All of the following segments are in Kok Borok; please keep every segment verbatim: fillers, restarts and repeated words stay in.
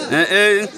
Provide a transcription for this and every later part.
Eh, eh.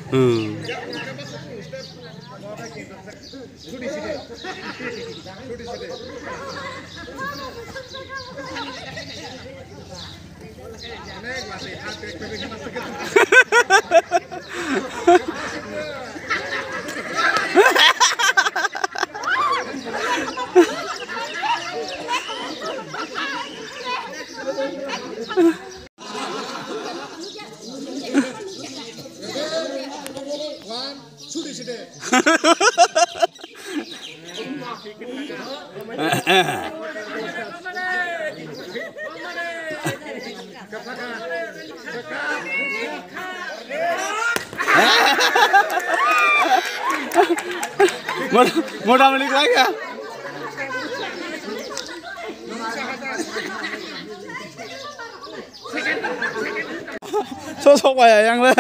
Hmm. Mot-, motamoti khlai kha. So sok bai yang le.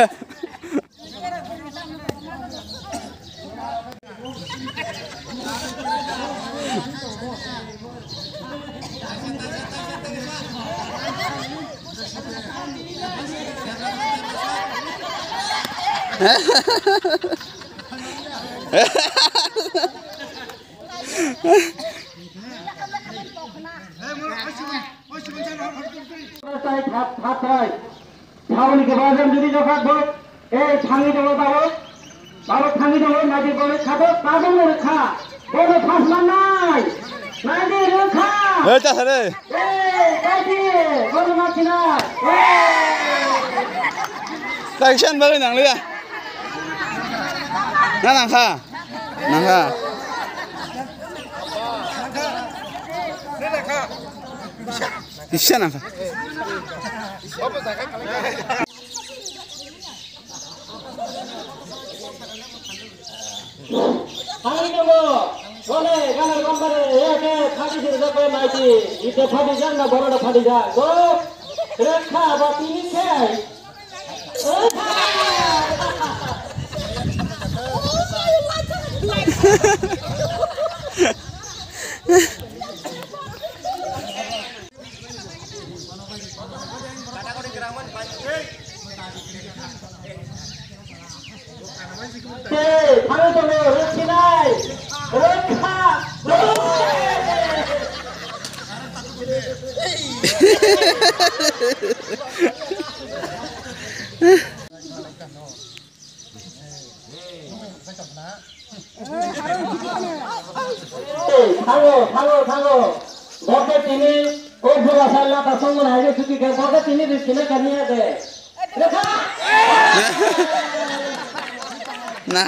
Thatai, thatai. Saboni kebajam jodi jokhat bo, ei thangwi tongo tabuk. Tabuk thangwi tongo, naidi bono khato, tabukno rwkha. Bono pass mannai. Naidi rwkha. Ei, ta sare. Ei, kaiti, bono masinai. Ei. Kaisa bagwi nangliya. Na nangkha. Nangkha. Kisa nangkha. Ani nogo, bole, gana gambare, eke, phadi sir joto maiti, ite phadi jang na borok phadi jang. Go, rekha, ba tini khei. Tei, thangwi tongo, rwkhinai, rwkha, rwkha. Thango, thango, thango. Bo khe tini o jora sa lata songmani hai khe chuti khe bo khe tini rwkhinai kamiya de. Rekha! Na.